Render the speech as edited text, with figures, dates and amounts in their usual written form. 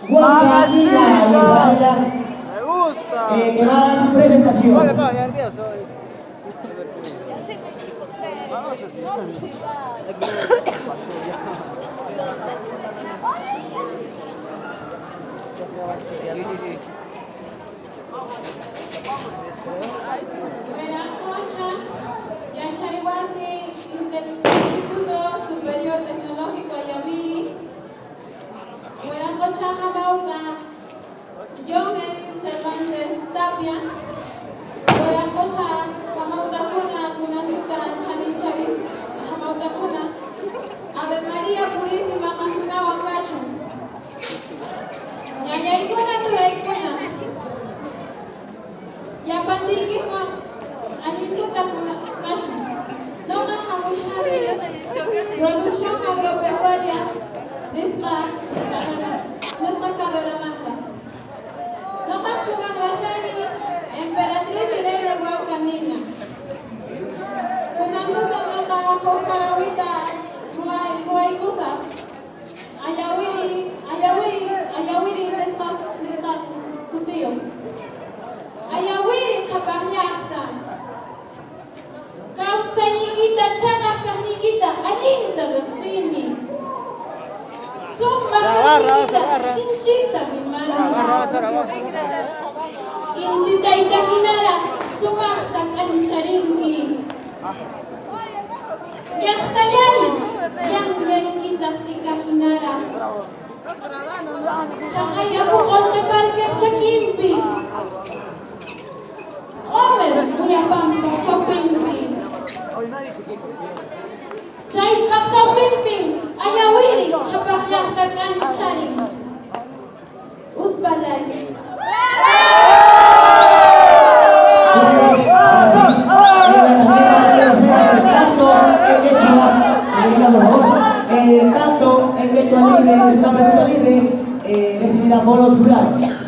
Juan Camila Guevara, Me gusta. Que va a dar su presentación. Vale, pa, ya empiezo. Veracocha, Yachaywasi, Instituto Superior Tecnológico Ayaviri, Huiracocha Jamauta, John Edwin Cervantes Tapia, Huiracocha Jamautakuna, Kunantuta Chaninchari, Jamautakuna, Ave María Purísima Masunawa Kachun, Ñañaykuna Turaykuna, Llapantiykisman allintuta kachun. Noqa hamushani producción agropecuaria nisqa carreramanta. Noqa sumaq Emperatriz Irene Huauca Nina. Kunantuta noqa huk harawita ruwaykusaq. Ayawiri, ayawiri, ayawiri nisqa sutiyuq. Ayawiri qhapaq llaqta. Kawsayniykita chaqaq kaqniykita allinta riqsini. Sumaq Barra, kaqniykita barra. sinchita rimani. Barra, barra, barra. Inti tayta hinaraq sumaqta k'ancharinki. Llaqtallay, llanllaykitaq t'ika hinaraq. Chaqay yaku qullqi parqueq chakinpi. Q'umir Muyapampa chawpinpi. Chaypaq chawpinpin Ayawiri qhapaq llaqta k'ancharin. Uspalay. El canto en quechua, señorita, por favor. El canto en quechua libre es una pregunta libre, decidida por los jurados.